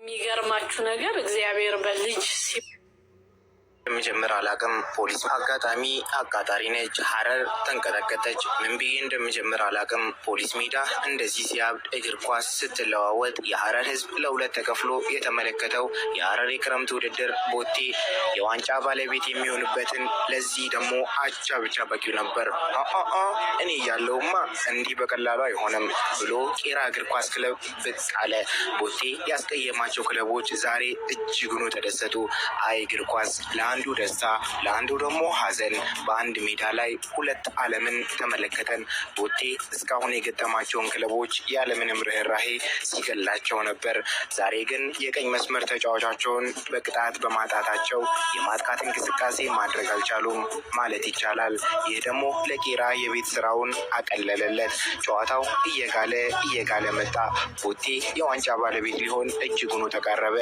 የሚገርማችሁ ነገር እግዚአብሔር በልጅ እንደምጀምር አላቅም። ፖሊስ አጋጣሚ አቃጣሪ ነች። ሀረር ተንቀጠቀጠች። ምን ብዬ እንደምጀምር አላቅም። ፖሊስ ሜዳ እንደዚህ ሲያብድ፣ እግር ኳስ ስትለዋወጥ፣ የሀረር ሕዝብ ለሁለት ተከፍሎ የተመለከተው የሀረር የክረምት ውድድር ቦቴ የዋንጫ ባለቤት የሚሆንበትን፣ ለዚህ ደግሞ አቻ ብቻ በቂው ነበር። አ እኔ እያለሁማ እንዲህ በቀላሉ አይሆንም ብሎ ቄራ እግር ኳስ ክለብ ብቅ አለ። ቦቴ ያስቀየማቸው ክለቦች ዛሬ እጅጉኑ ተደሰቱ። አይ እግር ኳስ፣ ለአንዱ ደስታ ለአንዱ ደግሞ ሐዘን። በአንድ ሜዳ ላይ ሁለት ዓለምን ተመለከተን። ቦቴ እስካሁን የገጠማቸውን ክለቦች ያለምንም ርኅራሄ ሲገላቸው ነበር። ዛሬ ግን የቀኝ መስመር ተጫዋቻቸውን በቅጣት በማጣታቸው የማጥቃት እንቅስቃሴ ማድረግ አልቻሉም ማለት ይቻላል። ይህ ደግሞ ለቄራ የቤት ስራውን አቀለለለት። ጨዋታው እየጋለ እየጋለ መጣ። ቦቴ የዋንጫ ባለቤት ሊሆን እጅጉኑ ተቃረበ።